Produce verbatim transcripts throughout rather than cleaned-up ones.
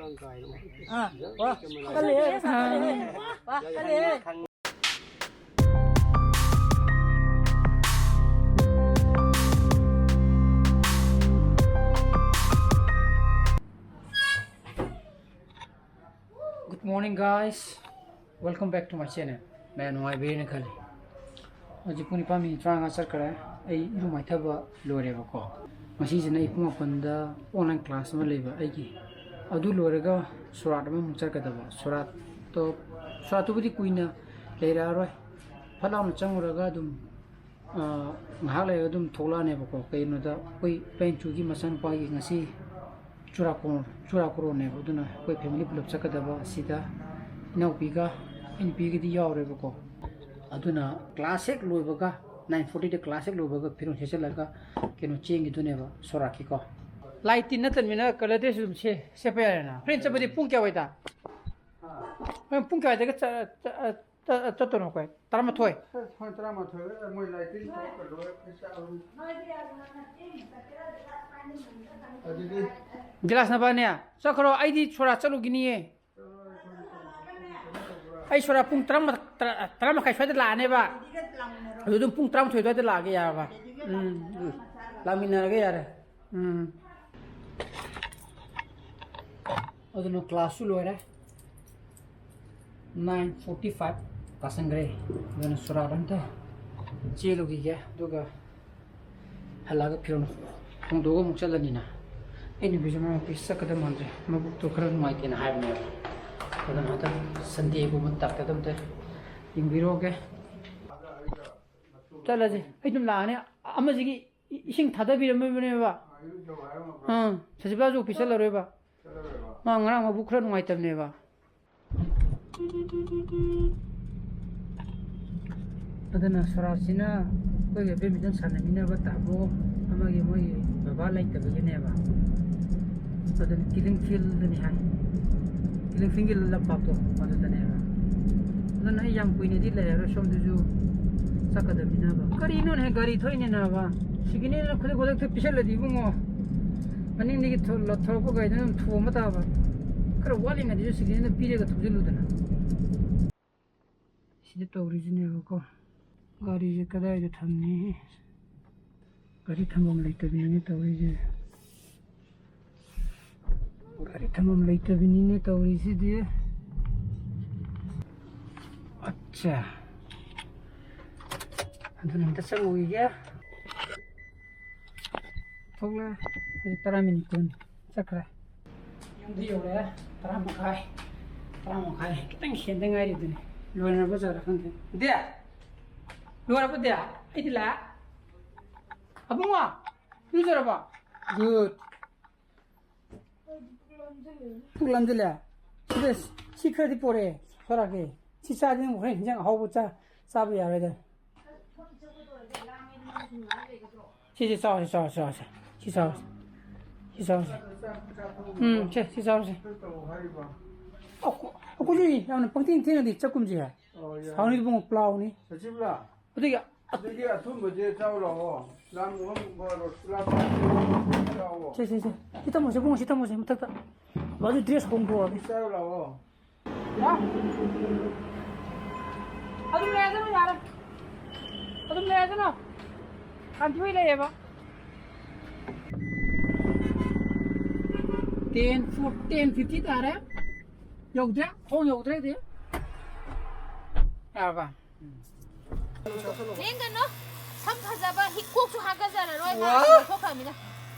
ꯑꯥ, ꯋꯥ, ꯀꯜꯂꯦꯍꯦ, ꯃꯁꯥ ꯀꯜꯂꯦꯍꯦ꯫ ꯋꯥ, ꯀꯜꯂꯦꯍꯦ꯫ Good morning, guys. Welcome back to my channel. ꯃꯌꯥꯝ ꯅꯨꯡꯉꯥꯏꯕꯤꯔꯦꯅ ꯈꯜꯂꯤ꯫ ꯍꯧꯖꯤꯛ ꯄꯨꯡ ꯅꯤꯄꯥꯟ ꯃꯤꯅꯤꯠ ꯇꯔꯥꯃꯉꯥ ꯆꯠꯈ꯭ꯔꯦ꯫ ꯑꯩ ꯏꯔꯨ ꯃꯥꯏꯊꯕ ꯂꯣꯏꯔꯦꯕꯀꯣ꯫ ꯉꯁꯤꯁꯤꯅ ꯑꯩ ꯄꯨꯡ ꯃꯥꯄꯟꯗ online class ꯑꯃ ꯂꯩꯕ ꯑꯩꯒꯤ꯫ ꯑꯗꯨ ꯂꯣꯏꯔꯒ ꯁꯨꯔꯥꯠ ꯑꯃꯃꯨꯛ ꯆꯠꯀꯗꯕ꯫ ꯁꯨꯔꯥꯠꯇꯣ, ꯁꯨꯔꯥꯠꯇꯨꯕꯨꯗꯤ ꯀꯨꯏꯅ ꯂꯩꯔꯛꯑꯔꯣꯏ꯫ ꯐꯠ ꯂꯥꯎꯅ ꯆꯪꯉꯨꯔꯒ ꯑꯗꯨꯝ, ꯑ, ꯉꯥꯏꯍꯥꯛ ꯂꯩꯔꯒ ꯑꯗꯨꯝ ꯊꯣꯛꯂꯛꯑꯅꯦꯕꯀꯣ꯫ ꯀꯩꯒꯤꯅꯣꯗ ꯑꯩꯈꯣꯏ ꯏꯄꯥ ꯏꯟꯆꯨꯒꯤ ꯃꯆꯥꯅꯨꯄꯥꯒꯤ ꯉꯁꯤ ꯆꯨꯔꯥꯀꯣꯔꯣꯟ, ꯆꯨꯔꯥꯀꯣꯔꯣꯟꯅꯦꯕ꯫ ꯑꯗꯨꯅ ꯑꯩꯈꯣꯏ family ꯄꯨꯂꯞ ꯆꯠꯀꯗꯕ ꯑꯁꯤꯗ ꯏꯅꯥꯎꯄꯤꯒ ꯑꯩ ꯅꯨꯄꯤꯒꯗꯤ ꯌꯥꯎꯔꯦꯕꯀꯣ꯫ ꯑꯗꯨꯅ class ꯍꯦꯛ ꯂꯣꯏꯕꯒ, nine forty ꯗ class ꯍꯦꯛ ꯂꯣꯏꯕꯒ ꯐꯤꯔꯣꯜ ꯁꯦꯠꯆꯜꯂꯒ ꯀꯩꯅꯣ ꯆꯦꯟꯈꯤꯗꯣꯏꯅꯦꯕ ꯁꯣꯔꯥꯠꯀꯤꯀꯣ꯫ ꯂꯥꯏ ꯇꯤꯟ ꯅꯠꯇꯕꯅꯤꯅ colour dress ꯑꯗꯨꯝ ꯁꯦ-, ꯁꯦꯠꯄ ꯌꯥꯔꯦꯅ꯫ ꯍꯣꯔꯦꯟ ꯆꯠꯄꯗꯤ ꯄꯨꯡ ꯀꯌꯥꯋꯥꯏꯗ? ꯍꯣꯔꯦꯟ ꯄꯨꯡ ꯀꯌꯥꯋꯥꯏꯗꯒ ꯆ-, ꯆ-, ꯆ-, ꯆꯠꯇꯣꯏꯅꯣ ꯑꯩꯈꯣꯏ? ꯇꯔꯥꯃꯥꯊꯣꯏ? ꯄꯨꯡ ꯇꯔꯥꯃꯥꯊꯣꯏ, ꯃꯣꯏ ꯂꯥꯏ ꯇꯤꯟ ꯇꯧꯔꯒ ꯂꯣꯏꯔꯦ, ꯑꯩ ꯆꯥꯛ ꯑꯗꯨꯝ꯫ ꯑꯗꯨꯗꯤ ꯒꯤꯂꯥꯁ ꯅꯕꯥꯅꯦ ꯆꯠꯈ꯭ꯔꯣ, ꯑꯩꯗꯤ ꯁꯣꯔꯥꯠ ꯆꯠꯂꯨꯈꯤꯅꯤꯌꯦ꯫ ꯑꯩ ꯁꯣꯔꯥꯠ ꯄꯨꯡ ꯇꯔꯥ, ꯇꯔꯥ, ꯇꯔꯥ ꯃꯈꯥꯏ ꯁ꯭ꯋꯥꯏꯗ ꯂꯥꯛꯑꯅꯦꯕ꯫ ꯑꯗꯨ ꯑꯗꯨꯝ ꯄꯨꯡ ꯇꯔꯥꯃꯥꯊꯣꯏ ꯑꯗꯨꯋꯥꯏꯗ ꯂꯥꯛꯑꯒꯦ ꯌꯥꯔꯕ? ꯎꯝ, ꯎꯝ꯫ ꯂꯥꯛꯃꯤꯟꯅꯔꯒꯦ ꯌꯥꯔꯦ꯫ ꯎꯝ꯫ ꯑꯗꯨꯅ class ꯁꯨ ꯂꯣꯏꯔꯦ꯫ Nine forty five ꯇꯥꯁꯟꯈ꯭ꯔꯦ꯫ ꯑꯗꯨꯅ ꯁꯨꯔꯥꯠ ꯑꯝꯇ ꯆꯦꯜꯂꯨꯈꯤꯒꯦ, ꯑꯗꯨꯒ ꯍꯜꯂꯛꯑꯒ ꯐꯤꯔꯣꯜ ꯍꯣꯡꯗꯣꯛꯑꯒ ꯑꯃꯨꯛ ꯆꯠꯂꯅꯤꯅ꯫ ꯑꯩ ꯅꯨꯄꯤꯁꯨ ꯃꯥ office ꯆꯠꯀꯗꯕ ꯃꯥꯟꯗ꯭ꯔꯦ, ꯃꯕꯨꯛꯇꯣ ꯈꯔ ꯅꯨꯡꯉꯥꯏꯇꯦꯅ ꯍꯥꯏꯕꯅꯦꯕ꯫ ꯑꯗꯨꯅ ꯍꯟꯗꯛ Sunday ꯒꯨꯝꯕ doctor ꯗ ꯑꯝꯇ ꯌꯦꯡꯕꯤꯔꯨꯔꯒꯦ꯫ ꯆꯠꯂꯁꯦ, ꯑꯩ ꯑꯗꯨꯝ ꯂꯥꯛꯑꯅꯤ꯫ ꯑꯃꯁꯤꯒꯤ ꯏ-, ꯏꯁꯤꯡ ꯊꯥꯗꯕꯤꯔꯝꯃꯕꯅꯦꯕ꯫ ꯑꯥ, ꯁꯖꯤꯕꯥꯁꯨ office ꯆꯠꯂꯔꯣꯏꯕ꯫ ꯃꯥ ꯉꯔꯥꯡ ꯃꯕꯨꯛ ꯈꯔ ꯅꯨꯡꯉꯥꯏꯇꯕꯅꯦꯕ꯫ ꯑꯗꯨꯅ ꯁꯣꯔꯥꯠꯁꯤꯅ ꯑꯩꯈꯣꯏꯒ badminton ꯁꯥꯟꯅꯃꯤꯟꯅꯕ ꯇꯥꯃꯣ ꯑꯃꯒꯤ ꯃꯣꯏꯒꯤ ꯕꯕꯥ ꯂꯩꯇꯕꯒꯤꯅꯦꯕ꯫ ꯑꯗꯨꯅ Killing Field ꯗꯅꯤ ꯍꯥꯏ꯫ Killing Field ꯒꯤ ꯂꯝꯄꯥꯛꯇꯣ ꯑꯗꯨꯗꯅꯦꯕ꯫ ꯑꯗꯨꯅ ꯑꯩ ꯌꯥꯝ ꯀꯨꯏꯅꯗꯤ ꯂꯩꯔꯔꯣꯏ ꯁꯣꯝꯗꯁꯨ ꯆꯠꯀꯗꯕꯅꯤꯅꯕ꯫ ꯀꯔꯤꯅꯣꯅꯦ ꯒꯥꯔꯤ ꯊꯣꯛꯏꯅꯦꯅꯕ꯫ Signal ꯈꯨꯗꯛ ꯈꯨꯗꯛꯇ ꯄꯤꯁꯜꯂꯗꯤ ꯏꯕꯨꯡꯉꯣ꯫ ꯃꯅꯤꯡꯗꯒꯤ ꯊꯣ-, ꯊꯣꯔꯛꯄ ꯒꯥꯔꯤꯗꯨꯅ ꯑꯗꯨꯝ ꯊꯣꯝꯕ ꯇꯥꯕ꯫ ꯈꯔ ꯋꯥꯠꯂꯤꯉꯩꯗꯁꯨ ꯁꯦꯀꯦꯟ ꯍꯦꯟꯗ ꯄꯤꯔꯒ ꯊꯧꯖꯤꯜꯂꯨꯗꯅ꯫ ꯁꯤꯗ ꯇꯧꯔꯤꯁꯤꯅꯦꯕꯀꯣ꯫ ꯒꯥꯔꯤꯁꯦ ꯀꯗꯥꯏꯗ ꯊꯝꯅꯤ? ꯒꯥꯔꯤ ꯊꯝꯐꯝ ꯂꯩꯇꯕꯤꯅꯤꯅꯦ ꯇꯧꯔꯤꯁꯦ꯫ ꯒꯥꯔꯤ ꯊꯝꯐꯝ ꯂꯩꯇꯕꯤꯅꯤꯅꯦ ꯇꯧꯔꯤꯁꯤꯗꯤ꯫ ꯑꯠꯆꯥ꯫ ꯑꯗꯨꯅ ꯑꯝꯇ ꯆꯪꯉꯨꯈꯤꯒꯦ꯫ ꯊꯣꯛꯂꯦ꯫ ꯍꯧꯖꯤꯛ ꯇꯔꯥ ꯃꯤꯅꯤꯠ ꯀꯨꯟ ꯆꯠꯈ꯭ꯔꯦ꯫ ꯌꯨꯝꯗ ꯌꯧꯔꯦ꯫ ꯇꯔꯥ ꯃꯈꯥꯏ꯫ ꯇꯔꯥ ꯃꯈꯥꯏ ꯈꯤꯇꯪ ꯍꯦꯟꯗ ꯉꯥꯏꯔꯤꯗꯨꯅꯤ꯫ ꯂꯣꯏꯔꯕ ꯖꯥꯠꯂ ꯈꯪꯗꯦ꯫ ꯗꯦ! ꯂꯣꯏꯔꯕ ꯗꯦ? ꯑꯩꯗꯤ ꯂꯥꯛꯑꯦ꯫ ꯑꯕꯨꯡꯉꯣ! ꯏꯔꯨꯖꯔꯕꯣ? Good꯫ ꯄꯨꯛ ꯂꯥꯝꯁꯤꯜꯂꯦ꯫ ꯁꯤꯗ ꯁꯤ ꯈꯔꯗꯤ ꯄꯣꯔꯛꯑꯦ꯫ ꯊꯣꯔꯛꯑꯒꯦ꯫ ꯁꯤ ꯆꯥꯗꯤ ꯅꯪ ꯍꯣꯔꯦꯟ ꯍꯤꯟꯖꯥꯡ ꯑꯍꯥꯎꯕ ꯆꯥ-, ꯆꯥꯕ ꯌꯥꯔꯣꯏꯗ꯫ ꯁꯤꯁꯦ ꯆꯥꯎꯁꯦ, ꯆꯥꯎꯁꯦ, ꯆꯥꯎꯁꯦ꯫ ꯁꯤ ꯆꯥꯎꯁꯦ꯫ ꯁꯤ ꯆꯥꯎꯁꯦ꯫ ꯎꯝ, ꯁꯦ, ꯁꯤ ꯆꯥꯎꯁꯦ꯫ ꯑꯩꯈꯣꯏ-, ꯑꯩꯈꯣꯏꯁꯨ ꯌꯥꯝꯅ ꯄꯪꯊꯦꯡ ꯊꯦꯡꯅꯗꯤ ꯆꯠꯀꯨꯝꯁꯦ꯫ ꯁꯥꯎꯅꯤ ꯏꯕꯨꯡꯉꯣ, ꯄ꯭ꯂꯥꯎꯅꯤ꯫ ꯁꯆꯤꯕꯂꯥ? ꯑꯗꯨꯒꯤ ꯑꯗꯨꯗꯤ ꯑꯊꯨꯝꯕꯁꯦ ꯆꯥꯎ ꯂꯥꯛꯑꯣ꯫ ꯂꯥꯝ ꯃꯣꯍꯟꯒꯨꯝꯕ, ꯔꯣꯁꯒꯨꯂꯥ ꯆꯥꯎꯑꯣ꯫ ꯁꯦ, ꯁꯦ, ꯁꯦ꯫ ꯁꯤ ꯊꯝꯃꯣꯁꯦ, ꯏꯕꯨꯡꯉꯣ, ꯁꯤ ꯊꯝꯃꯣꯁꯦ, ꯃꯊꯛꯇ꯫ ꯕꯥꯖꯨ dress ꯍꯣꯡꯗꯣꯛꯑꯒꯦ꯫ ꯁꯤ ꯆꯥꯎ ꯂꯥꯛꯑꯣ꯫ ꯌꯥ꯫ ꯑꯗꯨꯝ ꯂꯩꯔꯗꯅꯣ, ꯌꯥꯔꯦ꯫ ꯑꯗꯨꯝ ꯂꯩꯔꯗꯅꯣ꯫ ꯀꯥꯟꯊꯣꯏ ꯂꯩꯌꯦꯕ꯫ Ten four, ten fifty ꯇꯥꯔꯦ꯫ ꯌꯧꯗ꯭ꯔꯦ? ꯊꯣꯡ ꯌꯧꯗ꯭ꯔꯦ ꯗꯤ꯫ ꯌꯥꯔꯕ? ꯂꯦꯡꯒꯅꯨ꯫ ꯁꯝ ꯐꯖꯕ ꯍꯤ-, ꯀꯣꯛꯁꯨ ꯍꯥꯀꯠꯆꯔꯔꯣꯏ꯫ ꯃꯥ ꯋꯥ! ꯂꯧꯊꯣꯛꯈ꯭ꯔꯃꯤꯅ꯫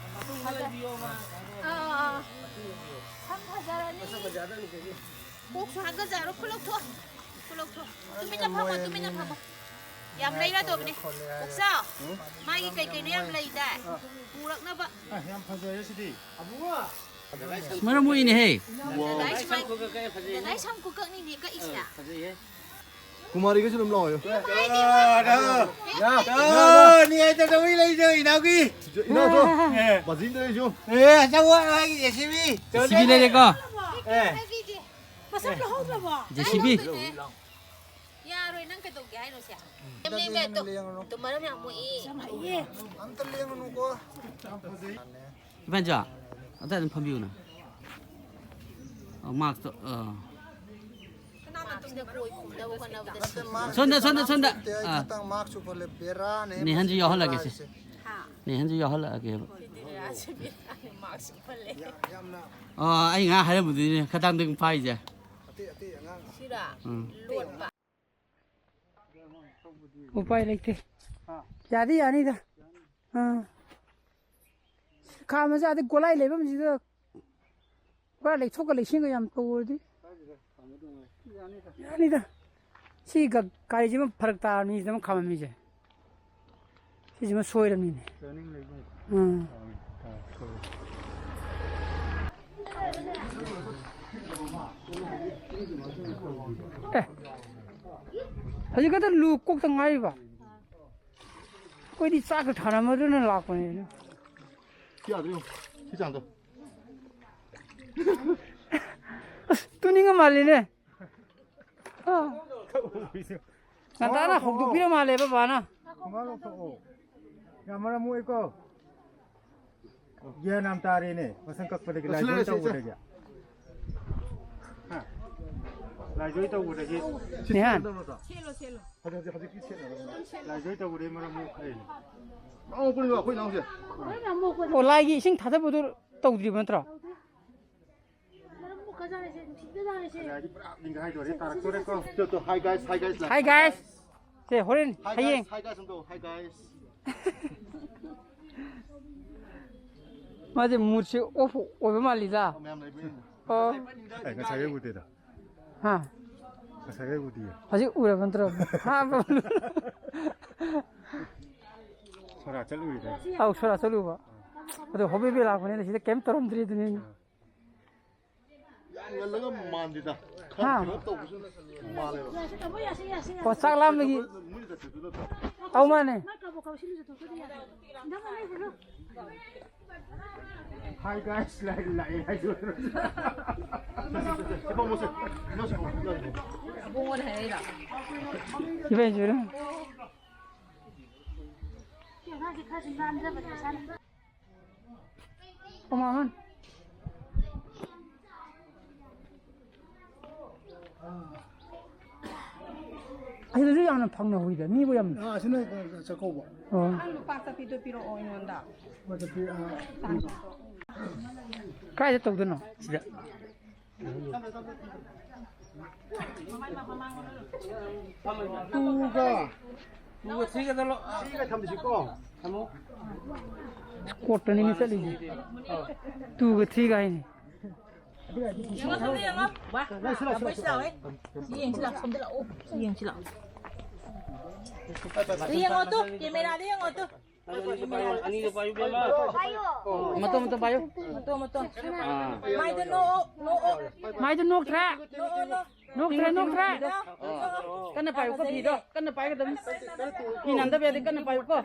ꯐꯖ-, ꯑꯥ, ꯑꯥ, ꯑꯥ꯫ ꯁꯝ ꯐꯖꯔꯅꯤ꯫ ꯀꯣꯛꯁꯨ ꯍꯥꯀꯠꯆꯔꯣꯏ꯫ ꯈꯨꯠ ꯂꯧꯊꯣꯛ꯫ ꯈꯨꯠ ꯂꯧꯊꯣꯛ꯫ ꯇꯨꯃꯤꯟꯅ ꯐꯝꯃꯣ, ꯇꯨꯃꯤꯟꯅ ꯐꯝꯃꯣ꯫ ꯌꯥꯝ ꯂꯩꯔꯗꯧꯕꯅꯦ꯫ ꯄꯨꯛꯆꯥꯎ, ꯃꯥꯒꯤ ꯀꯩ ꯀꯩꯅꯣ ꯌꯥꯝ ꯂꯩꯗꯥꯏ? ꯄꯨꯔꯛꯅꯕ꯫ ꯑ, ꯌꯥꯝ ꯐꯖꯔꯦ ꯁꯤꯗꯤ꯫ ꯃꯔꯝ ꯃꯣꯛꯏꯅꯦꯍꯦ꯫ ꯗꯗꯥꯏ ꯁꯨꯃꯥꯏ-, ꯗꯗꯥꯏ ꯁꯝ ꯈꯨꯀꯛꯅꯤꯅꯦ ꯀꯛꯏꯁꯤꯅ꯫ ꯀꯨꯃꯥꯔꯤꯒꯁꯨ ꯑꯗꯨꯝ ꯂꯥꯛꯑꯣ꯫ ꯅꯤ ꯍꯥꯏꯗ ꯇꯧꯏ ꯂꯩꯖ ꯏꯅꯥꯎꯒꯤ꯫ ꯏꯅꯥꯎ ꯊꯣ꯫ ꯑꯦ꯫ ꯕꯥꯖꯤꯟꯗ ꯂꯩꯁꯨ꯫ ꯑꯦ, ꯑꯆꯧꯕ ꯑꯩꯒꯤ JCB꯫ JCB ꯂꯩꯔꯦꯀꯣ꯫ ꯑꯦ꯫ ꯃꯁꯛ ꯂꯧꯍꯧꯗ꯭ꯔꯕꯣ? JCB꯫ ꯌꯥꯔꯣꯏ, ꯅꯪ ꯀꯩꯗꯧꯒꯦ ꯍꯥꯏꯅꯣ ꯁꯦ? ꯌꯥꯝ ꯂꯦꯡꯕ ꯌꯥꯗꯦ꯫ ꯇꯨ-, ꯇꯨ ꯃꯔꯝ ꯌꯥꯝ ꯃꯣꯛꯏ꯫ ꯑꯝꯇ ꯂꯦꯡꯉꯅꯨꯀꯣ꯫ ꯏꯕꯥꯅꯤꯖꯣ, ꯑꯝꯇ ꯑꯗꯨꯝ ꯐꯝꯕꯤꯌꯨꯅ꯫ ꯑ, ꯃꯥꯛꯁꯇꯣ, ꯑ꯫ ꯁꯤꯗ ꯀꯣꯏ ꯈꯨꯝꯅꯕ ꯍꯣꯠꯅꯕꯗ ꯁꯤ꯫ ꯁꯣꯝꯗ, ꯁꯣꯝꯗ, ꯁꯣꯝꯗ꯫ ꯑꯥ꯫ ꯈꯤꯇꯪ ꯃꯥꯛꯁꯨ ꯐꯨꯜꯂꯦ, ꯕꯦꯔꯥꯅꯦ ꯅꯦꯍꯟꯁꯨ ꯃꯁꯤ ꯌꯥꯎꯍꯜꯂꯒꯦꯁꯦ꯫ ꯍꯥ꯫ ꯅꯦꯍꯟꯁꯨ ꯌꯥꯎꯍꯜꯂꯛꯑꯒꯦꯕ꯫ ꯁꯤꯗꯤ ꯕꯦꯔꯥꯁꯦ ꯕꯦꯔꯥꯅꯦ, ꯃꯥꯛꯁꯨ ꯐꯨꯜꯂꯦ꯫ ꯌꯥꯝ, ꯌꯥꯝꯅ ꯑꯣ, ꯑꯩ ꯉꯥꯏꯍꯥꯛ ꯍꯥꯏꯔꯝꯕꯗꯨꯅꯤꯅꯦ, ꯈꯗꯥꯡꯗ ꯑꯗꯨꯝ ꯐꯥꯏꯁꯦ꯫ ꯑꯇꯩ, ꯑꯇꯩ ꯑꯉꯥꯡ ꯁꯤꯔꯥ? ꯎꯝ꯫ ꯂꯣꯠꯄ꯫ ꯎꯄꯥꯏ ꯂꯩꯇꯦ꯫ ꯌꯥꯗꯤ ꯌꯥꯅꯤꯗ꯫ ꯑꯥ꯫ ꯈꯥ ꯃꯆꯥꯗꯤ ꯒꯣꯂꯥꯏ ꯂꯩꯐꯝꯁꯤꯗ ꯄꯨꯔꯥ ꯂꯩꯊꯣꯛꯀ ꯂꯩꯁꯤꯟꯒ ꯌꯥꯝ ꯇꯧꯔꯗꯤ꯫ ꯌꯥꯅꯤꯗ꯫ ꯁꯤ ꯒ-, ꯒꯥꯔꯤꯁꯤꯃ ꯐꯔꯛ ꯇꯥꯔꯕꯅꯤ, ꯁꯤꯗ ꯑꯃ ꯈꯥꯝꯃꯝꯃꯤꯁꯦ꯫ ꯁꯤꯁꯤꯃ ꯁꯣꯏꯔꯕꯅꯤꯅꯦ꯫ ꯎꯝ꯫ ꯑꯦ, ꯍꯧꯖꯤꯛ ꯈꯛꯇ ꯂꯨ ꯀꯣꯛꯇ ꯉꯥꯏꯔꯤꯕ꯫ ꯑꯩꯈꯣꯏꯗꯤ ꯆꯥꯛꯀ ꯊꯥꯔꯝꯃꯗ꯭ꯔꯅ ꯂꯥꯛꯄꯅꯦ꯫ ꯁꯤ ꯌꯥꯗ꯭ꯔꯣ? ꯁꯤ ꯆꯥꯡꯗꯣ꯫ ꯑꯁ, ꯇꯨꯝꯅꯤꯡꯉ ꯃꯥꯜꯂꯤꯅꯦ꯫ ꯑꯥ꯫ ꯉꯟꯇꯥꯅ ꯍꯧꯗꯣꯛꯄꯤꯔ ꯃꯥꯜꯂꯦ ꯕꯕꯥꯅ꯫ ꯈꯣꯡꯒ꯭ꯔꯥꯎ ꯂꯧꯊꯣꯛꯑꯣ꯫ ꯌꯥꯝ ꯃꯔꯝ ꯃꯣꯛꯏꯀꯣ꯫ ꯒ꯭ꯌꯥꯟ ꯌꯥꯝ ꯇꯥꯔꯦꯅꯦ, ꯃꯁꯝ ꯀꯛꯄꯗꯒꯤ, ꯂꯥꯏꯖꯣꯏꯟ ꯇꯧꯕꯗꯒꯤ꯫ ꯍꯥ? ꯂꯥꯏꯖꯣꯏꯟ ꯇꯧꯕꯗꯒꯤ꯫ ꯅꯦꯍꯥꯟ꯫ ꯂꯥꯏꯖꯣꯏꯟ ꯇꯧꯕꯗꯒꯤ ꯃꯔꯝ ꯃꯣꯛꯈ꯭ꯔꯦꯅꯦ꯫ ꯑꯣ, ꯂꯥꯏꯒꯤ ꯏꯁꯤꯡ ꯊꯥꯗꯕꯗꯨ ꯇꯧꯗ꯭ꯔꯤꯕ ꯅꯠꯇ꯭ꯔꯣ? ꯃꯔꯝ ꯃꯣꯛꯈ꯭ꯔꯖꯥꯠꯅꯤꯁꯦ, ꯅꯨꯡꯁꯤꯈ꯭ꯔꯖꯥꯠꯅꯤꯁꯦ꯫ ꯀꯗꯥꯏꯗꯤ ꯄꯨꯔꯥ ꯅꯤꯡꯈꯥꯏꯗꯣꯔꯦ, ꯇꯥꯔꯛꯇꯣꯔꯦꯀꯣ꯫ ꯇꯨ, ꯇꯨ, hi guys, hi guys ꯂꯥꯛꯑꯦ꯫ Hi guys꯫ ꯁꯦ, ꯍꯣꯔꯦꯟ, hi guys, ꯍꯌꯦꯡ꯫ Hi guys ꯑꯝꯇ ꯇꯧ, hi guys꯫ ꯃꯥꯁꯦ moodꯁꯦ off ꯑꯣꯏꯕ ꯃꯥꯜꯂꯤꯗ꯫ ꯃꯌꯥꯝ ꯂꯩꯕꯅꯤꯅ꯫ ꯑꯣ꯫ ꯑꯦ, ꯉꯁꯥꯏꯒꯩ ꯎꯗꯦꯗ꯫ ꯍꯥ? ꯉꯁꯥꯏꯒꯩ ꯎꯗꯤꯌꯦ꯫ ꯍꯧꯖꯤꯛ ꯎꯔꯕ ꯅꯠꯇ꯭ꯔꯣ? ꯍꯥ? ꯁꯣꯔꯥ ꯆꯠꯂꯨꯏꯗ꯫ ꯑꯧ, ꯁꯣꯔꯥ ꯆꯠꯂꯨꯕ꯫ ꯑꯗꯣ ꯍꯣꯕꯦ ꯕꯦ ꯂꯥꯛꯄꯅꯤꯅ ꯁꯤꯗ ꯀꯩꯝ ꯇꯧꯔꯝꯗ꯭ꯔꯤ ꯑꯗꯨꯅꯤ꯫ ꯑꯥ꯫ ꯌꯥꯝ ꯉꯜꯂꯒ ꯃꯥꯟꯗꯦꯗ꯫ ꯈꯔ ꯍꯥ? ꯀꯩꯅꯣ ꯇꯧꯕꯁꯨ ꯃꯥꯜꯂꯦꯕ꯫ ꯑꯣ, ꯆꯥꯛ ꯂꯥꯝꯕꯒꯤ꯫ ꯃꯣꯏꯅ ꯆꯠꯄꯗꯨ ꯅꯠꯇ꯭ꯔꯣ? ꯑꯧ, ꯃꯥꯅꯦ꯫ Hi guys, ꯂꯥꯛꯑꯦ, ꯂꯥꯛꯑꯦ ꯍꯥꯏꯗꯣ꯫ ꯁꯤ ꯄꯥꯝꯃꯣꯁꯦ꯫ ꯏꯃꯥꯁꯦ ꯄꯥꯝꯃꯣ, ꯏꯃꯥꯁꯦ ꯄꯥꯝꯃꯣ꯫ ꯏꯕꯦꯟ ꯆꯨꯔꯦ꯫ ꯀꯃꯥꯟ꯫ ꯑꯁꯤꯗꯁꯨ ꯌꯥꯝꯅ ꯐꯪꯅ ꯍꯨꯏꯗ ꯃꯤꯕꯨ ꯌꯥꯝ ꯑꯥ, ꯑꯁꯤꯅ ꯆꯥꯛꯀꯧꯕ꯫ ꯑꯣ꯫ ꯅꯪ ꯂꯨꯄꯥ ꯆꯠꯄꯤꯗꯣ ꯄꯤꯔꯛꯑꯣ ꯑꯩꯉꯣꯟꯗ꯫ ꯂꯨꯄꯥ ꯆꯠꯄꯤ, ꯑꯥ, ꯀꯥꯏꯗ ꯇꯧꯗꯣꯏꯅꯣ? ꯁꯤꯗ꯫ ꯇꯨꯒ, ꯇꯨꯒ ꯊ꯭ꯔꯤꯒꯗ ꯂꯣ-, ꯊ꯭ꯔꯤꯒ ꯊꯝꯁꯤꯀꯣ꯫ ꯊꯝꯃꯣ꯫ ꯀꯣꯔꯠꯇꯅꯤꯅꯦ ꯆꯠꯂꯤꯁꯦ꯫ ꯇꯨꯒ ꯊ꯭ꯔꯤꯒ ꯍꯥꯏꯅꯤ꯫ ꯌꯦꯡꯉꯣ, ꯁꯣꯝꯗ ꯌꯦꯡꯉꯣ꯫ ꯋꯥ, ꯌꯥꯝ ꯂꯩꯁꯤꯜꯂꯣ, ꯂꯩꯁꯤꯜꯂꯣ꯫ ꯁꯤ ꯌꯦꯡꯁꯤ ꯂꯥꯎ, ꯁꯣꯝꯗ ꯂꯥꯛꯑꯣ꯫ ꯁꯤ ꯌꯦꯡꯁꯤ ꯂꯥꯎ꯫ ꯁꯤ ꯌꯦꯡꯉꯣ ꯇꯨ, ꯀꯦꯃꯦꯔꯥꯗ ꯌꯦꯡꯉꯣ ꯇꯨ꯫ ꯑꯅꯤꯗꯣ ꯄꯥꯏꯌꯨ, ꯏꯕꯦꯝꯃ꯫ ꯃꯇꯣꯟ, ꯃꯇꯣꯟ ꯄꯥꯏꯌꯨ꯫ ꯃꯇꯣꯟ, ꯃꯇꯣꯟ꯫ ꯑꯥ꯫ ꯃꯥꯏꯗ ꯅꯣꯛꯑꯣ, ꯅꯣꯛꯑꯣ꯫ ꯃꯥꯏꯗ ꯅꯣꯛꯇ꯭ꯔꯦ꯫ ꯅꯣꯛꯑꯣ, ꯅꯣꯛꯑꯣ꯫ ꯅꯣꯛꯇ꯭ꯔꯦ, ꯅꯣꯛꯇ꯭ꯔꯦ꯫ ꯅꯣꯛꯑꯣ꯫ ꯀꯟꯅ ꯄꯥꯏꯌꯨꯀꯣ, ꯐꯤꯗꯣ꯫ ꯀꯟꯅ ꯄꯥꯏꯒꯗꯕꯅꯤ꯫ ꯐꯤ ꯅꯥꯟꯗꯕ ꯌꯥꯗꯦ, ꯀꯟꯅ ꯄꯥꯏꯌꯨꯀꯣ꯫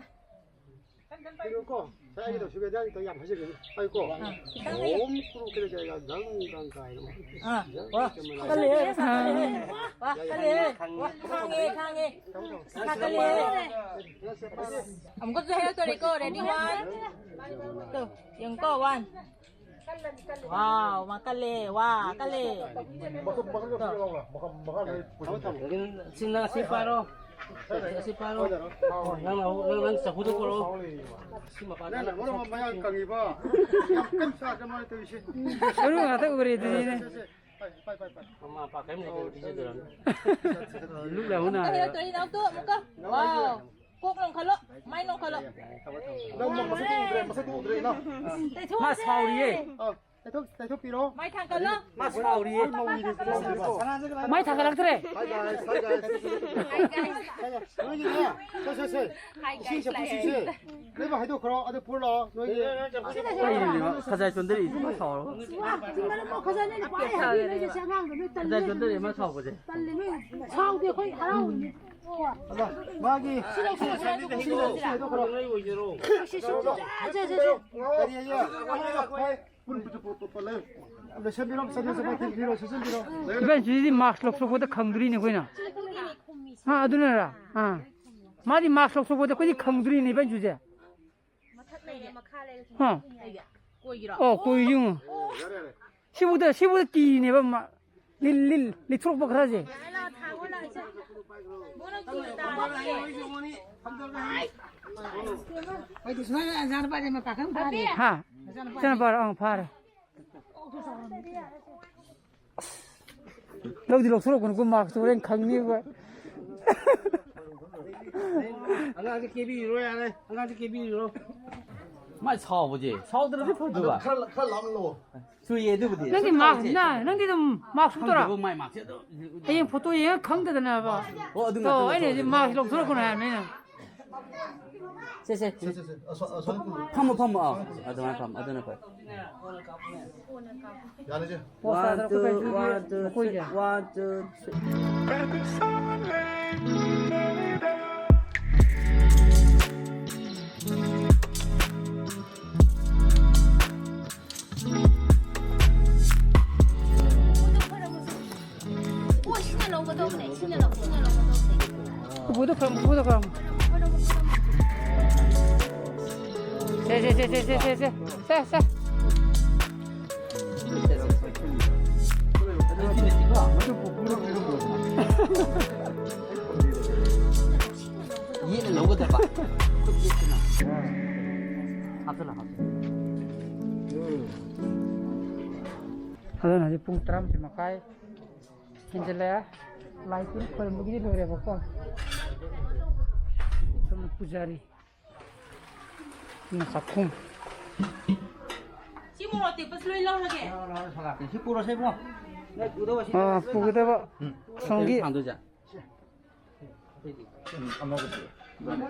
ꯀꯩꯅꯣꯀꯣ, ꯉꯁꯥꯏꯒꯤꯗꯣ ꯁꯨꯒꯦ ꯍꯤꯗꯥꯛꯇꯣ ꯌꯥꯝ ꯍꯥꯏꯖꯒꯅꯤ꯫ ꯄꯥꯏꯌꯨꯀꯣ꯫ ꯑꯥ, ꯈꯤꯇꯪ ꯂꯩꯌꯦ꯫ ꯑꯣꯝ ꯀꯨꯔꯨ ꯀꯔꯦ ꯀꯔꯦ ꯒꯪ ꯒꯪ ꯀꯥꯏꯅ꯫ ꯑꯥ, ꯋꯥ, ꯀꯜꯂꯦꯍꯦ, ꯀꯜꯂꯦꯍꯦ꯫ ꯋꯥ, ꯀꯜꯂꯦꯍꯦ꯫ ꯋꯥ, ꯈꯥꯡꯉꯦ, ꯈꯥꯡꯉꯦ꯫ ꯀꯜꯂꯦꯍꯦ꯫ ꯑꯃꯨꯛꯀꯁꯨ ꯍꯥꯏꯔꯛꯇꯣꯔꯦꯀꯣ, ready, one, two, ꯌꯦꯡꯉꯨꯀꯣ, one꯫ ꯋꯥꯎ, ꯃꯥ ꯀꯜꯂꯦ, ꯋꯥ, ꯀꯜꯂꯦ꯫ ꯃꯈꯜ, ꯃꯈꯜ ꯃꯈꯜ ꯌꯥꯎꯕ꯭ꯔꯥ? ꯃꯈꯜ, ꯃꯈꯜ ꯂꯣꯏ ꯄꯨꯟꯕ꯫ ꯁꯤꯅ ꯑꯁꯤ ꯄꯥꯔꯣ꯫ ꯑꯁꯤ ꯄꯥꯔꯣ꯫ ꯅꯪ, ꯅꯪ, ꯅꯪ ꯆꯐꯨꯗꯣ ꯄꯨꯔꯛꯑꯣ꯫ ꯁꯤ ꯃꯄꯥꯟꯗ ꯅꯪꯅ ꯃꯔꯣꯟ ꯑꯃ ꯃꯌꯥꯡ ꯀꯪꯉꯤꯕ꯫ ꯌꯥꯝ ꯀꯟꯅ ꯆꯥꯗ ꯃꯥꯅ ꯇꯧꯔꯤꯁꯦ꯫ ꯃꯔꯨ ꯉꯥꯛꯇ ꯎꯔꯦ ꯑꯗꯨꯗꯤꯅꯦ꯫ ꯁꯦ, ꯁꯦ, ꯁꯦ꯫ ꯄꯥꯏ, ꯄꯥꯏ, ꯄꯥꯏ, ꯄꯥꯏ꯫ ꯃꯃꯥ ꯃꯄꯥ ꯀꯔꯤꯝ ꯂꯩꯇꯦ, ꯄꯤꯖꯗꯣꯏꯔꯣ? ꯂꯨꯛ ꯂꯥꯎꯅ ꯑꯃꯨꯛꯀ ꯍꯥꯏꯔꯦꯕ꯫ ꯍꯦꯔꯣ ꯇꯧꯔꯤ ꯅꯥꯎꯇꯣ, ꯑꯃꯨꯛꯀ꯫ ꯋꯥꯎ꯫ ꯀꯣꯛ ꯂꯣꯡꯈꯠꯂꯣ, ꯃꯥꯏ ꯂꯣꯡꯈꯠꯂꯣ꯫ ꯅꯪ ꯃꯁꯛꯇꯣ ꯎꯗ꯭ꯔꯦ, ꯃꯁꯛꯇꯣ ꯎꯗ꯭ꯔꯦ, ꯏꯅꯥꯎ꯫ ꯃꯥ ꯁꯥꯎꯔꯤꯌꯦ꯫ ꯑꯥ, ꯇꯩꯊꯣꯛ-, ꯇꯩꯊꯣꯛꯄꯤꯔꯣ꯫ ꯃꯥꯏ ꯊꯥꯡꯀꯠꯂꯣ꯫ ꯃꯥ ꯁꯥꯎꯔꯤꯌꯦ꯫ ꯃꯥꯏ ꯊꯥꯡꯒꯠꯂꯛꯇ꯭ꯔꯦ꯫ Hi guys, hi guys. ꯅꯣꯏꯒꯤꯅꯦ, ꯁꯦ, ꯁꯦ, ꯁꯦ꯫ ꯏꯁꯤꯡ ꯆꯐꯨꯁꯤꯡꯁꯦ ꯂꯣꯏꯅꯃꯛ ꯍꯩꯗꯣꯛꯈ꯭ꯔꯣ, ꯑꯗꯨ ꯄꯨꯔ ꯂꯥꯛꯑꯣ꯫ ꯅꯣꯏꯒꯤ ꯀꯩꯅꯣ, ꯈꯖꯥꯏ ꯆꯣꯟꯗꯔꯛꯏꯁꯦ ꯃꯥ ꯁꯥꯎꯔꯒ꯫ ꯋꯥ, ꯆꯤꯡꯃꯟ ꯑꯃ ꯈꯖꯥꯏ ꯅꯣꯏꯅ ꯄꯥꯏ ꯍꯥꯏꯕꯅꯤ, ꯅꯣꯏꯁꯦ ꯑꯉꯥꯡꯗꯣ ꯅꯣꯏ ꯇꯜꯂꯤ, ꯈꯖꯥꯏ ꯅꯣꯏ ꯆꯣꯟꯗꯔꯛꯑꯦ ꯃꯥ ꯁꯥꯎꯕꯁꯦ꯫ ꯇꯜꯂꯤ, ꯅꯣꯏ ꯁꯥꯎꯗꯦ, ꯑꯩꯈꯣꯏ ꯍꯔꯥꯎꯔꯤꯅꯤ꯫ ꯑꯗ ꯃꯥꯒꯤ ꯁꯤ ꯂꯧꯁꯤꯜꯂꯣ, ꯁꯤ ꯂꯧꯁꯤꯜꯂꯣ, ꯁꯤ ꯂꯧꯁꯤꯜꯂꯣ꯫ ꯁꯤ, ꯁꯤ, ꯁꯤ, ꯁꯤ꯫ ꯀꯔꯤ ꯍꯥꯏꯌꯦ? ꯄꯨꯟ ꯄꯨꯟ ꯄꯨꯟ ꯄꯨꯟ ꯄꯨꯟ ꯂꯩ꯫ ꯂꯣꯏꯁꯤꯟꯕꯤꯔꯣ, ꯆꯠꯂꯣ, ꯆꯠꯂꯣ, ꯊꯤꯟꯕꯤꯔꯣ, ꯆꯠꯁꯤꯟꯕꯤꯔꯣ꯫ ꯏꯕꯦꯟ ꯁꯤꯗꯤ mask ꯂꯧꯊꯣꯛꯄꯗ ꯈꯪꯗ꯭ꯔꯤꯅꯦ ꯑꯩꯈꯣꯏꯅ꯫ ꯑꯥ, ꯑꯗꯨꯅꯔꯥ? ꯑꯥ꯫ ꯃꯥꯗꯤ mask ꯂꯧꯊꯣꯛꯄꯗ ꯑꯩꯈꯣꯏꯗꯤ ꯈꯪꯗ꯭ꯔꯤꯅꯦ ꯏꯕꯦꯟ ꯁꯤꯁꯦ꯫ ꯃꯊꯛ ꯂꯩꯔꯦ, ꯃꯈꯥ ꯂꯩꯔꯦ, ꯍꯥ? ꯀꯣꯏꯒꯤꯔꯣ? ꯑꯣ, ꯀꯣꯏ ꯌꯨꯡ꯫ ꯁꯤꯕꯨꯗ, ꯁꯤꯕꯨꯗ ꯀꯤꯔꯤꯅꯦꯕ ꯃꯥ꯫ ꯂꯤꯜ, ꯂꯤꯜ, ꯂꯤꯊꯣꯔꯛꯄ ꯈꯔꯁꯦ꯫ ꯑꯩꯗꯤ ꯁꯨꯃꯥꯏꯅ ꯅꯆꯥꯅꯨꯄꯥꯁꯦ ꯃꯄꯥ ꯈꯪ ꯐꯥꯔꯦ꯫ ꯍꯥ? ꯅꯆꯥꯅꯨꯄꯥꯁꯦ꯫ ꯏꯆꯥꯅꯨꯄꯥꯔꯣ? ꯑꯪ, ꯐꯥꯔꯦ꯫ ꯂꯧꯗꯤ ꯂꯧꯊꯣꯔꯛꯀꯅꯨꯀꯣ, ꯃꯥꯛꯁꯇꯣ ꯍꯣꯔꯦꯟ ꯈꯪꯅꯤꯕ꯫ ꯑꯉꯥꯡꯁꯦ ꯀꯦꯕꯤꯔꯣ ꯌꯥꯔꯦ, ꯑꯉꯥꯡꯁꯦ ꯀꯦꯕꯤꯔꯣ꯫ ꯃꯥꯏ ꯁꯥꯎꯕꯁꯦ, ꯁꯥꯎꯗ꯭ꯔꯗꯤ ꯐꯗꯧꯕ꯫ ꯈꯔ, ꯈꯔ ꯂꯥꯞꯅ ꯂꯧꯑꯣ꯫ ꯆꯨꯏꯌꯦ ꯑꯗꯨꯕꯨꯗꯤ꯫ ꯅꯪꯗꯤ ꯁꯨꯝ ꯃꯥꯛꯁ ꯇꯧꯁꯦ꯫ ꯅ-, ꯅꯪꯗꯤ ꯑꯗꯨꯝ ꯃꯥꯛꯁ ꯎꯞꯇꯣꯏꯔꯥ? ꯈꯪꯗꯦꯕ ꯃꯥꯏ ꯃꯥꯛꯁꯦ ꯑꯗꯨꯝ ꯍꯌꯦꯡ ꯐꯣꯇꯣ ꯌꯦꯡꯉ ꯈꯪꯗꯗꯅꯕ꯫ ꯑꯣ, ꯑꯗꯨ ꯇꯣ, ꯉꯥꯛꯇ ꯑꯩꯅ ꯍꯧꯖꯤꯛ ꯂꯧꯊꯣꯛꯑꯒꯦ꯫ ꯃꯥꯛꯁ ꯂꯧꯊꯣꯔꯛꯀꯅꯨ ꯍꯥꯏꯕꯅꯤ ꯑꯩꯅ꯫ ꯁꯦ, ꯁꯦ꯫ ꯁꯦ, ꯁꯦ, ꯁꯦ꯫ ꯑꯁꯣ-, ꯑꯁꯣꯝ ꯀꯨꯝꯃꯣ꯫ ꯐꯝꯃꯣ, ꯐꯝꯃꯣ꯫ ꯑꯥ, ꯑꯗꯨꯃꯥꯏꯅ ꯐꯝꯃꯣ꯫ ꯑꯗꯨꯅ ꯐꯩ꯫ ꯌꯥꯔꯦ, ꯆꯦ꯫ One, two, one, two, three. One, two, three. ꯑꯣ, ꯁꯤꯅ ꯂꯧꯒꯗꯧꯕꯅꯦ, ꯁꯤꯅ ꯂꯧ-, ꯁꯤꯅ ꯂꯧꯒꯗꯧꯕꯅꯦ꯫ ꯎꯄꯨꯗꯣ ꯈꯔ, ꯎꯄꯨꯗꯣ ꯈꯔ꯫ ꯁꯦ, ꯁꯦ, ꯁꯦ꯫ ꯌꯦꯠꯅ ꯂꯧꯒꯗꯕ꯫ ꯈꯨꯠ ꯌꯦꯠꯇꯨꯅ꯫ ꯍꯥꯞꯆꯜꯂꯣ, ꯍꯥꯞꯆꯜꯂꯣ꯫ ꯑꯗꯨꯅ ꯍꯧꯖꯤꯛ ꯄꯨꯡ ꯇꯔꯥꯃꯥꯊꯣꯏ ꯃꯈꯥꯏ ꯍꯦꯟꯖꯜꯂꯛꯑꯦ꯫ ꯂꯥꯏ ꯇꯤꯟ ꯈꯣꯏꯔꯝꯕꯒꯤꯗꯤ ꯂꯣꯏꯔꯦꯕꯀꯣ꯫ ꯁꯣꯝꯅ ꯄꯨꯖꯥꯔꯤ꯫ ꯁꯤꯅ ꯆꯥꯛꯈꯨꯝ꯫ ꯁꯤ ꯃꯣꯔꯣꯛ ꯑꯇꯦꯛꯄꯁꯨ ꯂꯣꯏ ꯂꯧꯔꯒꯦ꯫ ꯁꯤ ꯄꯨꯔꯁꯦ ꯏꯕꯨꯡꯉꯣ꯫ ꯑꯥ, ꯄꯨꯒꯗꯕ꯫ ꯎꯝ꯫ ꯁꯣꯝꯒꯤ꯫ ꯊꯥꯡꯗꯣꯏꯁꯦ꯫ ꯎꯝ, ꯑꯃꯒ ꯄꯤꯌꯨ꯫ ꯀꯔꯝ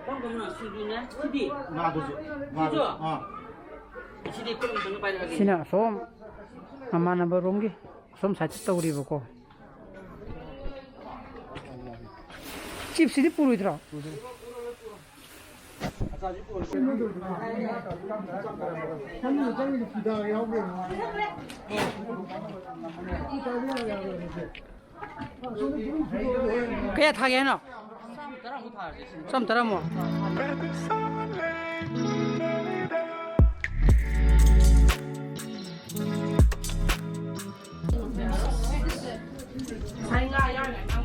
ꯀꯔꯝꯕꯅꯣ? ꯁꯤꯡꯖꯨꯅꯦ? ꯁꯤꯗꯤ? ꯉꯥꯗꯨꯁꯨ꯫ ꯉꯥꯗꯨꯁꯨ? ꯁꯤꯁꯨ? ꯑꯥ꯫ ꯁꯤꯗꯤ ꯈꯨꯠ ꯑꯃꯇꯪꯒ ꯄꯥꯏꯔꯛꯑꯒꯦ꯫ ꯁꯤꯅ ꯑꯁꯣꯝ ꯃꯃꯥꯟꯅꯕ ꯔꯣꯝꯒꯤ ꯑꯁꯣꯝ ꯁꯥꯏꯠꯇ ꯇꯧꯔꯤꯕꯀꯣ꯫ ꯆꯤꯞꯁꯁꯤꯗꯤ ꯄꯨꯔꯣꯏꯗ꯭ꯔꯣ? ꯀꯌꯥ ꯊꯥꯒꯦ ꯍꯥꯏꯅꯣ? ꯆꯥꯝ ꯇꯔꯥꯃꯨꯛ꯫ ꯉꯁꯥꯏ ꯉꯥ ꯌꯥꯎꯔꯤꯉꯩ ꯉꯥ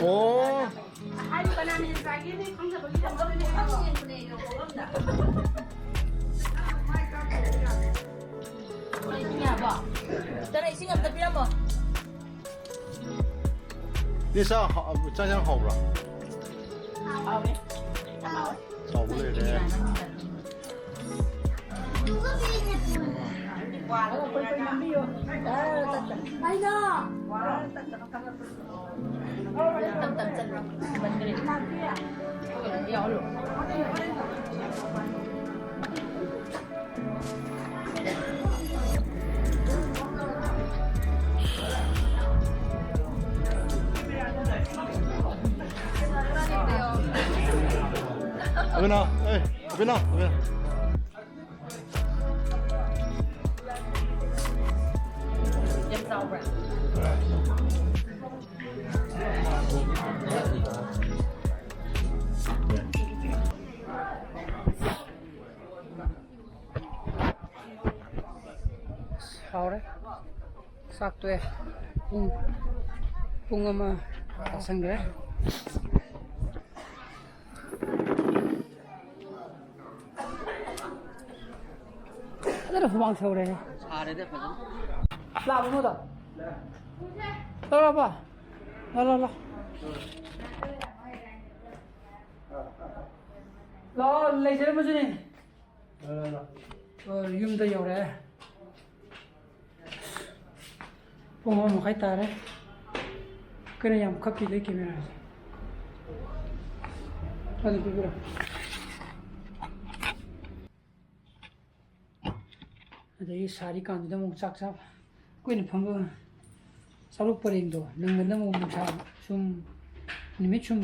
ꯑꯣ꯫ ꯇꯔꯥ ꯏꯁꯤꯡ ꯑꯝꯇ ꯄꯤꯔꯝꯃꯣ꯫ ꯏꯆꯥ ꯍꯥ-, ꯆꯥꯛ ꯏꯟꯁꯥꯡ ꯍꯥꯎꯕ꯭ꯔꯥ? ꯍꯥꯎꯕ ꯂꯩꯔꯦ꯫ ꯑꯕꯤꯅꯥ, ꯑꯦ, ꯑꯕꯤꯅꯥ, ꯑꯕꯤꯅꯥ꯫ ꯌꯥꯝ ꯆꯥꯎꯕ꯭ꯔꯥ? ꯍꯥꯎꯔꯦ꯫ ꯆꯥꯛ ꯇꯣꯛꯑꯦ꯫ ꯄꯨꯡ, ꯄꯨꯡ ꯑꯃ ꯇꯥꯁꯟꯈ꯭ꯔꯦ꯫ ꯐꯖꯅ ꯍꯨꯃꯥꯡ ꯁꯧꯔꯦ꯫ ꯁꯥꯔꯦꯗ ꯐꯖꯅ꯫ ꯂꯥꯛꯑꯕ ꯃꯣꯗ? ꯂꯧꯔꯕ? ꯂꯥꯛ, ꯂꯥꯛ, ꯂꯥꯛ꯫ ꯂꯥꯛꯑꯣ, ꯂꯩꯖꯔꯝꯃꯁꯨꯅꯦ꯫ ꯂꯥꯛ, ꯂꯥꯛ, ꯂꯥꯛ꯫ ꯑꯣ, ꯌꯨꯝꯗ ꯌꯧꯔꯛꯑꯦ꯫ ꯄꯨꯡ ꯑꯃ ꯃꯈꯥꯏ ꯇꯥꯔꯦ꯫ ꯀꯩꯅꯣ ꯌꯥꯝ ꯈꯞꯄꯤꯗ ꯀꯦꯃꯦꯔꯥꯁꯦ꯫ ꯑꯗꯨ ꯄꯤꯕꯤꯔꯣ꯫ ꯑꯗꯒꯤ ꯁꯥꯔꯤꯀꯥꯟꯗꯨꯗ ꯑꯃꯨꯛ ꯆꯥꯛ ꯆꯥꯕ꯫ ꯑꯩꯈꯣꯏꯅ ꯐꯝꯕ ꯆꯥꯔꯨꯛ ꯄꯔꯦꯡꯗꯣ ꯅꯪꯒꯟꯗ ꯑꯃꯨꯛ ꯅꯨꯡꯁꯥ ꯁꯨꯝ ꯅꯨꯃꯤꯠ ꯁꯨꯝ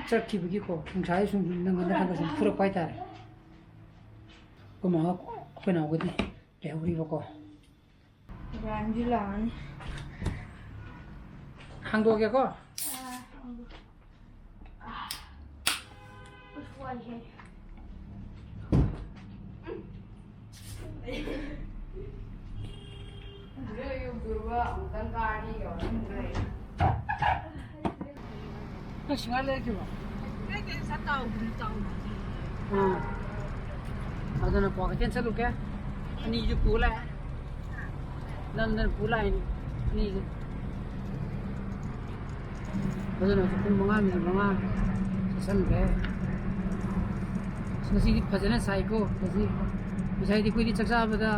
ꯆꯠꯈꯤꯕꯒꯤꯀꯣ ꯅꯨꯡꯁꯥꯁꯦ ꯁꯨꯝ ꯅꯪꯒꯟꯗ ꯈꯔ ꯈꯔ ꯁꯨꯝ ꯐꯨꯔꯛꯄ ꯍꯥꯏꯇꯥꯔꯦ꯫ ꯑꯩꯈꯣꯏ ꯃꯥꯒ ꯑꯩꯈꯣꯏ ꯅꯥꯎꯒꯗꯤ ꯂꯩꯍꯧꯔꯤꯕꯀꯣ꯫ ꯏꯕ꯭ꯔꯥꯍꯤꯝꯁꯨ ꯂꯥꯛꯑꯅꯤ꯫ ꯍꯥꯡꯗꯣꯛꯑꯒꯦꯀꯣ꯫ ꯑꯁ, ꯋꯥꯏꯍꯦ꯫ ꯍꯧꯖꯤꯛ ꯑꯌꯨꯛꯇꯨꯒ ꯑꯃꯨꯛꯇꯪ ꯀꯥꯔꯗꯤ ꯌꯧꯔꯝꯗ꯭ꯔꯦ꯫ ꯁꯤꯡꯍꯥꯔ ꯂꯩꯔꯛꯈꯤꯕ꯭ꯔꯣ? ꯂꯩꯇꯦ, ꯁꯠ ꯇꯥꯎꯗ꯭ꯔꯤ, ꯇꯥꯎꯗ꯭ꯔꯤ꯫ ꯑꯥ꯫ ꯑꯗꯨꯅ ꯀ꯭ꯋꯥꯀꯩꯊꯦꯜ ꯆꯠꯂꯨꯒꯦ꯫ ꯑꯅꯤꯁꯨ ꯄꯨ ꯂꯥꯛꯑꯦ꯫ ꯅꯝꯗꯅ ꯄꯨ ꯂꯥꯛꯏꯅꯤ ꯑꯅꯤꯁꯦ꯫ ꯑꯗꯨꯅ ꯍꯧꯖꯤꯛ ꯄꯨꯡ ꯃꯉꯥ ꯃꯤꯅꯤꯠ ꯃꯉꯥ ꯆꯠꯁꯟꯈ꯭ꯔꯦ꯫ ꯑꯁ, ꯉꯁꯤꯗꯤ ꯐꯖꯅ ꯁꯥꯏꯀꯣ ꯉꯁꯤ꯫ ꯉꯁꯥꯏꯗꯤ ꯑꯩꯈꯣꯏꯗꯤ ꯆꯥꯛ ꯆꯥꯕꯗ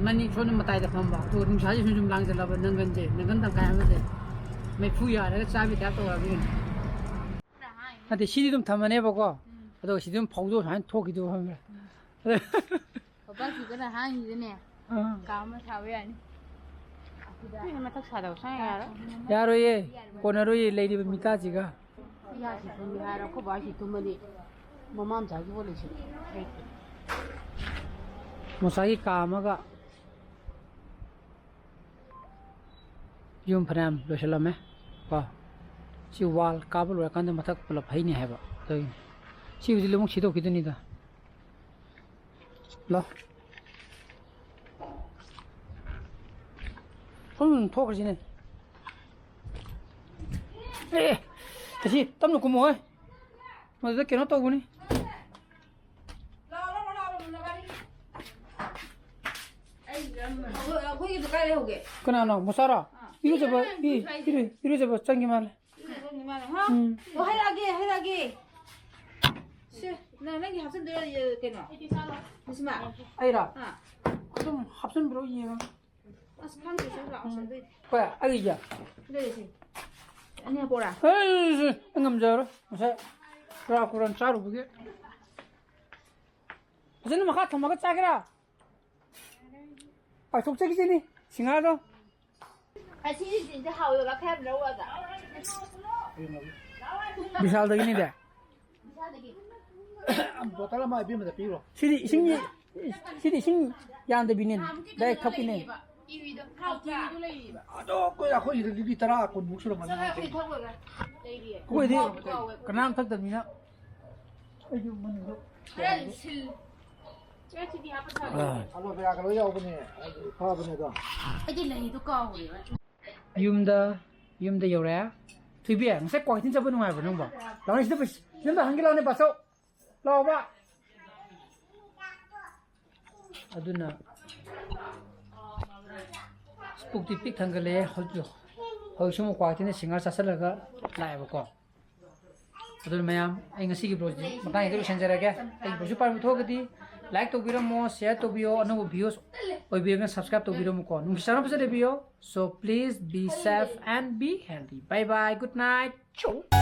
ꯃꯅꯤꯡ ꯁꯣꯝꯗ ꯃꯇꯥꯏꯗ ꯐꯝꯕ, ꯑꯗꯨꯒ ꯅꯨꯡꯁꯥꯁꯦ ꯁꯨꯝ ꯁꯨꯝ ꯂꯥꯡꯁꯤꯜꯂꯕ ꯅꯪꯒꯟꯁꯦ, ꯅꯪꯒꯟ ꯇꯪꯈꯥꯏ ꯑꯃꯁꯦ ꯃꯩꯐꯨ ꯌꯥꯔꯒ ꯆꯥꯕꯤ ꯇꯥꯏꯞ ꯇꯧꯔꯕꯅꯤ ꯀꯩꯅꯣ꯫ ꯅꯠꯇꯦ, ꯁꯤꯗꯤ ꯑꯗꯨꯝ ꯊꯝꯃꯅꯦꯕꯀꯣ꯫ ꯎꯝ꯫ ꯑꯗꯨꯒ ꯁꯤꯗꯤ ꯑꯗꯨꯝ ꯐꯧꯗꯣꯛꯑ ꯁꯨꯃꯥꯏꯅ ꯊꯣꯛꯈꯤꯗꯣꯏꯕ, ꯈꯪꯕ꯭ꯔꯥ? ꯎꯝ꯫ ꯀꯣꯝꯄꯥꯛꯁꯤꯗꯅ ꯍꯥꯡꯉꯤꯗꯅꯦ꯫ ꯑꯥ꯫ ꯀꯥ ꯑꯃ ꯁꯥꯕ ꯌꯥꯅꯤ꯫ ꯑꯁꯤꯗ ꯃꯊꯛ ꯁꯥꯗꯕ ꯁꯨꯡꯌꯥ ꯌꯥꯔꯣꯏ꯫ ꯌꯥꯔꯣꯏꯌꯦ, ꯀꯣꯟꯅꯔꯣꯏꯌꯦ ꯂꯩꯔꯤꯕ ꯃꯤꯇꯥꯁꯤꯒ꯫ ꯏꯌꯥꯁꯤ ꯇꯨꯝꯒꯦ ꯍꯥꯏꯔ ꯑꯩꯈꯣꯏ ꯕꯥꯁꯤ ꯇꯨꯝꯃꯗꯤ ꯃꯃꯥ ꯃꯆꯥꯒꯤ ꯄꯣꯠ ꯂꯩꯁꯤꯜꯂꯦ꯫ ꯃꯆꯥꯒꯤ ꯀꯥ ꯑꯃꯒ ꯌꯨꯝ ꯐꯅꯌꯥꯝ ꯂꯣꯏꯁꯤꯜꯂꯝꯃꯦ ꯀꯣ꯫ ꯁꯤ ꯋꯥꯜ ꯀꯥꯕ ꯂꯣꯏꯔꯀꯥꯟꯗ ꯃꯊꯛ ꯄꯨꯂꯞ ꯍꯩꯅꯤ ꯍꯥꯏꯕ, ꯑꯗꯨꯒꯤ ꯁꯤ ꯍꯧꯖꯤꯛ ꯑꯃꯨꯛ ꯁꯤꯗꯣꯛꯈꯤꯗꯣꯏꯅꯤꯗ꯫ ꯂꯥꯎ꯫ ꯁꯨꯝ ꯊꯣꯛꯈ꯭ꯔꯁꯤꯅꯦ꯫ ꯑꯦ, ꯑꯁꯤ ꯇꯞꯅ ꯀꯨꯝꯃꯣ ꯍꯣꯏ꯫ ꯃꯗꯨꯗ ꯀꯩꯅꯣ ꯇꯧꯕꯅꯤ꯫ ꯑꯩꯈꯣꯏꯒꯤꯗꯣ ꯀꯥꯏ ꯂꯩꯍꯧꯒꯦ? ꯀꯅꯥꯅꯣ? ꯃꯆꯥꯔꯣ? ꯑꯥ꯫ ꯏꯔꯨꯖꯕ, ꯏ-, ꯏꯔꯨ-, ꯏꯔꯨꯖꯕ ꯆꯪꯈꯤ ꯃꯥꯜꯂꯦ꯫ ꯏꯔꯨꯖꯕ ꯆꯪꯈꯤ ꯃꯥꯜꯂꯦ, ꯍꯥ? ꯎꯝ꯫ ꯑꯣ, ꯍꯥꯏꯔꯛꯑꯒꯦ, ꯍꯥꯏꯔꯛꯑꯒꯦ꯫ ꯁꯦ, ꯅꯪ, ꯅꯪꯒꯤ ꯍꯥꯞꯆꯤꯟꯗꯣꯏꯔꯣ, ꯏ-, ꯀꯩꯅꯣ? ꯃꯁꯤꯃ? ꯑꯩꯔꯣ? ꯑꯥ꯫ ꯑꯗꯨꯝ ꯍꯥꯞꯆꯤꯟꯕꯤꯔꯣ, ꯌꯦꯡꯉꯒꯦ꯫ ꯑꯁ, ꯈꯪꯗꯦ, ꯁꯤ ꯂꯥꯛꯑꯣ, ꯁꯤ ꯑꯗꯨꯏꯗꯤ꯫ ꯍꯣꯏ, ꯑꯩꯒꯤꯁꯦ꯫ ꯑꯗꯨꯏꯗꯤ ꯁꯤ꯫ ꯑꯅꯤ ꯍꯥꯞꯄꯣꯔꯥ? ꯑꯩ, ꯑꯩ ꯉꯝꯖꯔꯣꯏ꯫ ꯉꯁꯥꯏ ꯆꯨꯔꯥ ꯀꯨꯔꯥꯟ ꯆꯥꯔꯨꯕꯒꯤ꯫ ꯐꯖꯅ ꯃꯈꯥ ꯊꯝꯃꯒ ꯆꯥꯒꯦꯔꯥ? ꯄꯥꯏꯊꯣꯛꯆꯈꯤꯁꯤꯅꯤ, ꯁꯤꯡꯍꯥꯔꯗꯣ꯫ ꯑꯁꯤꯁꯤꯗꯤ ꯍꯥꯎꯋꯦꯕ, ꯈꯔ ꯌꯥꯝ ꯂꯧꯔꯒ꯫ ꯕꯤꯁꯥꯜꯗꯒꯤꯅꯤꯗ꯫ ꯕꯣꯇꯜ ꯑꯃ ꯏꯕꯦꯝꯃꯗ ꯄꯤꯔꯣ꯫ ꯁꯤꯗꯤ ꯏꯁꯤꯡ, ꯁꯤꯗꯤ ꯏꯁꯤꯡ ꯌꯥꯝꯗꯕꯤꯅꯦ, ꯗꯥꯏꯔꯦꯛ ꯊꯛꯄꯤꯅꯦ꯫ ꯑꯗꯣ ꯑꯩꯈꯣꯏ, ꯑꯩꯈꯣꯏꯒꯤꯗꯤ ꯂꯤꯇꯔ ꯇꯔꯥ, ꯀꯨꯟꯃꯨꯛ ꯁꯨꯔꯝꯃꯅꯤ꯫ ꯑꯩꯈꯣꯏꯗꯤ ꯀꯅꯥꯝ ꯊꯛꯇꯕꯅꯤꯅ꯫ ꯑꯩꯁꯨ ꯃꯅꯨꯡꯗ ꯈꯔ ꯁꯤꯜ-, ꯈꯔ ꯁꯤꯗꯤ ꯍꯥꯞꯄ ꯊꯝꯃꯦ꯫ ꯑꯥ꯫ ꯑꯂꯣ ꯕꯦꯔꯥꯒ ꯂꯣꯏ ꯌꯥꯎꯕꯅꯦ, ꯑꯩꯗꯤ ꯐꯕꯅꯦ ꯑꯗꯣ꯫ ꯑꯩꯗꯤ ꯂꯩꯗꯣ ꯀꯥꯎꯔꯦꯕ꯫ ꯌꯨꯝꯗ, ꯌꯨꯝꯗ ꯌꯧꯔꯦ꯫ ꯊꯣꯏꯕꯤ, ꯉꯁꯥꯏ ꯀ꯭ꯋꯥꯀꯩꯊꯦꯜ ꯆꯠꯄ ꯅꯨꯡꯉꯥꯏꯕ꯭ꯔꯣ ꯅꯪꯕꯣ? ꯂꯥꯛꯑꯣꯅꯦ ꯁꯤꯗ, ꯁꯤꯗ ꯍꯪꯒꯦ ꯂꯥꯛꯑꯣꯅꯦ ꯕꯥꯆꯧ꯫ ꯂꯥꯛꯑꯣꯕ꯫ ꯑꯗꯨꯅ ꯄꯨꯛꯇꯤ ꯄꯤꯛ ꯊꯟꯒꯠꯂꯛꯑꯦ꯫ ꯍꯧꯖꯤꯛ, ꯍꯧꯖꯤꯛꯁꯨ ꯑꯃꯨꯛ ꯀ꯭ꯋꯥꯀꯩꯊꯦꯜꯗ ꯁꯤꯡꯍꯥꯔ ꯆꯥꯁꯤꯜꯂꯒ ꯂꯥꯛꯑꯦꯕꯀꯣ꯫ ꯑꯗꯨꯅ ꯃꯌꯥꯝ, ꯑꯩ ꯉꯁꯤꯒꯤ vlogꯁꯤ ꯃꯇꯥꯡ ꯍꯦꯛꯇ ꯂꯣꯏꯁꯤꯟꯖꯔꯒꯦ꯫ ꯑꯩꯒꯤ vlogꯁꯤ ꯄꯥꯝꯕ ꯊꯣꯛꯑꯒꯗꯤ like ꯇꯧꯕꯤꯔꯝꯃꯣ, share ꯇꯧꯕꯤꯌꯣ, ꯑꯅꯧꯕ views ꯑꯣꯏꯕꯤꯔꯒꯅ subscribe ꯇꯧꯕꯤꯔꯝꯃꯨꯀꯣ꯫ ꯅꯨꯡꯁꯤ ꯆꯥꯟꯅꯕ ꯐꯖꯅ ꯂꯩꯕꯤꯌꯣ꯫ So please be safe and be healthy. Bye bye. Good night. Chow.